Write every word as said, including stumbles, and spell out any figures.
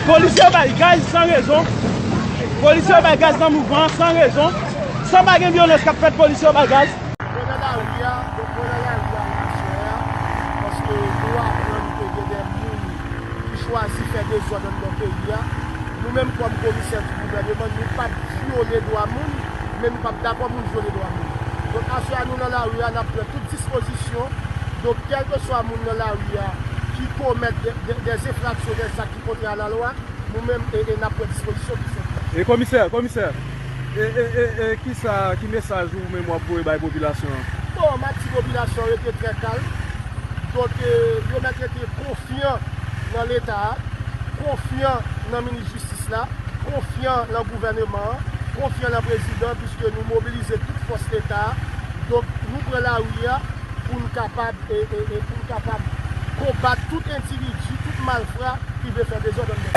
Polisye yo bay gaz san rezon. Polisye yo bay gaz nan mouvman an san rezon. San pa gen vyolans k ap fèt, polisye yo bay gaz. Mwen nan lari a, mwen nan lari a aswè a, paske nou aprann ke gen de moun ki chwazi fè dezòd anndan peyi a. Nou menm kòm komisè di gouvèneman, nou p ap vyole dwa moun, men nou p ap dakò moun vyole dwa moun. Donk, aswè a, nou nan lari a, n ap pran tout dispozisyon. Donk, kèlkeswa moun nan lari a ki komèt de, de, des infractions, des actes ki kontrè a la lwa, nou menm, e, e n ap pran dispozisyon ki sòti. E komisè, komisè, e, e, e, e kisa, ki mesaj ou menm w ap voye bay popilasyon an? Bon, m ap di popilasyon an rete trè kalm. Donk, e, yo mèt rete konfyan nan Leta a, konfyan nan minis jistis la, konfyan nan gouvèneman an, konfyan nan prezidan, piske nou mobilize tout fòs Leta a. Donk, nou pran lari a pou n kapab, e, e, e pou n kapab konbat tout endividi, tout malfra ki vle fè dezòd anndan.